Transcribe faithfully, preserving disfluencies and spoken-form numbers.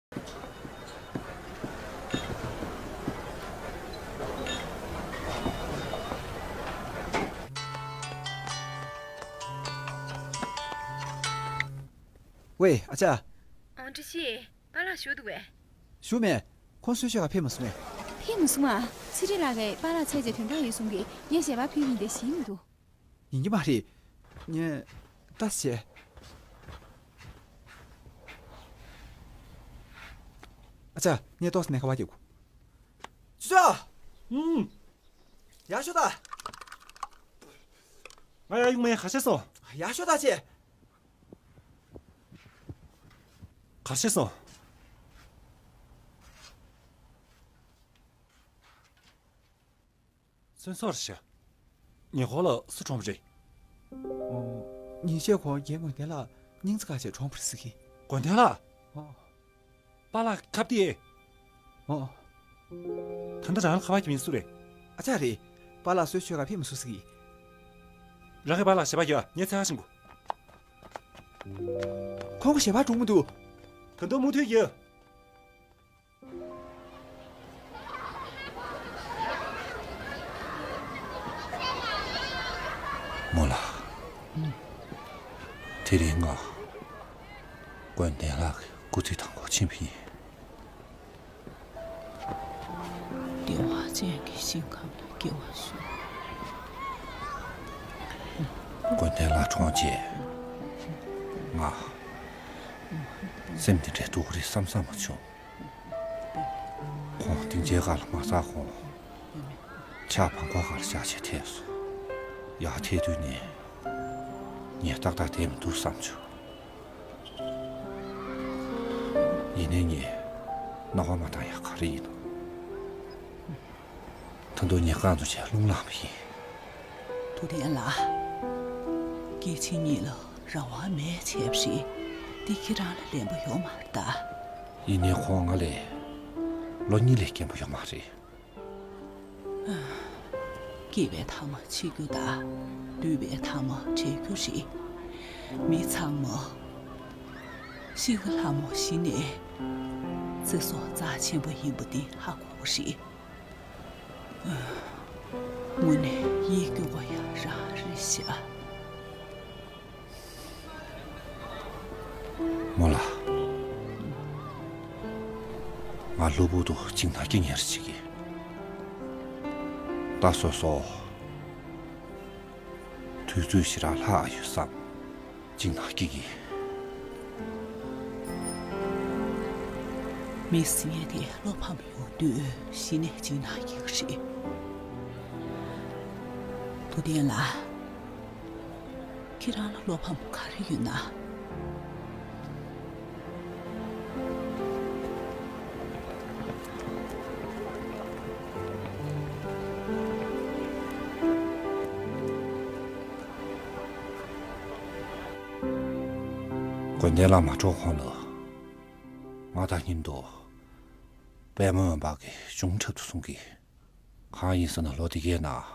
ཝེ། ཨ་ཅག་ཨང་། བཀྲ་ཤིས། པཱ་ལགས་བཞུགས་འདུག་གས། བཞུགས་མེད། ཁོང་གསོལ་མཆོད་ག་ཕེབས་མ་སོང་ངས། ཕེབས་མ་སོང་ཨ། ཚེ་རིང་ལགས་ཀྱིས་པཱ་ལགས་འཚོལ་བྱས་དོན་དག་ཡོད་གསུང་གིས་ངས་ཞལ་པར་ཕུལ་ཡིན་ཏེ་ཞུས་མི་འདུག་ཡིན་གྱི་མ་རེད། ངས་ལྟ་བྱས། ཨ་ཅག་ངས་ཏོག་ཙམ་ནས་ཁ་པར་རྒྱག་གོ། ཅོ་ཅོ། ཨུམ། ཡར་ཤོག་དང་། ང་ཡར་ཡོང་མེད། ག་བྱས་སོང་། ཡར་ཤོག་དང་ཅེ། ག་བྱས་སོང་། བཙོན་ཟོག་རེད་ཤག་ཉེ་འཁོར་ལ་སུ་གྲོངས་པ་རེད། ཨོ། ཉིན་ཤས་གོང་རྒན་དགོན་ལྡན་ལགས་སྙིང་རྩ་ཁ་ཤས་གྲོངས་པ་རེད་ཟེར་གི། དགོན་ལྡན་ལགས། ཨོ། པཱ་ལགས་ཁ་བདེ། ཨོ། ད་ལྟ་རང་ལ་ཁ་པར་རྒྱབ་མཁན་སུ་རེད། ཨ་ཅག་རེད། པཱ་ལགས་གསོལ་མཆོད་ག་ཕེབས་མ་སོང་ཟེར་གི། རང་གིས་པཱ་ལགས་ཞལ་པར་རྒྱག་ངས་འཚོལ་ག་ཕྱིན་གོ། ཁོང་གི་ཞལ་པར་འགྲོ་མི་འདུག་ད་དུང་མུ་མཐུད་རྒྱག་རྨོ་ལགས། དེ་རིང་ང་དགོན་ལྡན་ལགས་ཀྱི་སྐུ་ཚེ་དང་པོ་ཕྱིན་པ་ཡིན། བདེ་བ་ཅན་གྱི་ཞིང་ཁམས་ལ་སྐྱེ་བར་ཤོག་དགོན་ལྡན་ལགས་གྲོངས་རྗེས་ང་སེམས་འདི་འདྲའི་སྡུག་རེད་བསམ་བསམ་མ་བྱུང་། ཁོང་སྡིངས་ཆའི་ཁ་ལ་མ་ཟག་གོང་ཕྱག་བང་ཁོག་ཁར་བཞག་བྱས་ཐལ་སོང་། ཡར་ཐལ་དུས་ནས་ངས་ཏག་ཏག་བསྡད་མི་འདུག་བསམ་བྱུང་། ཡིན་ནའི་ངས་སྣང་བ་མ་བཏང་ཡག་ག་རེ་ཡིན་ནམ། ད་དུང་ངས་རྐང་བཙུགས་བྱས་རླུང་ལངས་པ་ཡིན། དུ་ལྡན་ལགས། སྐྱེས་ཆེན་གཉིས་ལ་རང་དབང་མེད་བྱས་པ་རེད། འདི་ཁྱེད་རང་ལ་ལན་པོ་ཡོད་མ་རེད་ད། ཡིན་ནའི་ཁོང་ང་ལས་ལོ་གཉིས་ལས་རྒན་པོ་ཡོད་མ་རེད། སྐྱེས་པའི་མཐའ་མ་འཆི་རྒྱུ་དང་། འདུས་པའི་མཐའ་མ་བྲལ་རྒྱུ་རེད། མི་ཚང་མ་ཤི་ཁ་ལྷ་མོ་གཞི་ནས་ཚེ་སྲོག་རྩ་ཆེན་པོ་ཡིན་པ་འདི་ཧ་གོ་གི་རེད། དངོས་གནས་ཡིད་སྐྱོ་བ་ཡང་རང་རེད་ཤག་རྨོ་ལགས། ང་གློ་བུར་དུ་འཇིགས་སྣང་སྐྱེ་ཉེར་བྱེད་ཀྱི། ད་སོ་སོ་དུས་ཚོད་ཞེ་དྲག་ལྷག་ཡོད་བསམ། འཇིགས་སྣང་སྐྱེ་གི། མི་སེམས་དེ་བློ་ཕམ་ཡོང་དུས་གཞི་ནས་འཇིགས་སྣང་སྐྱེ་གི་རེད། དུ་ལྡན་ལགས། ཁྱེད་རང་ལ་བློ་ཕམ་ག་རེ་ཡོད་ན། དགོན་སྡེ་ལ་མ་འགྲོ་གོང་ལ་ང་དང་མཉམ་དུ་པད་མ་འོད་འབར་གྱི་གཞུང་འཁྲབ་ཏུ་སོང་གི། གང་ཡིན་ཟེར་ན་ལོ་འདི་གའི་ནང་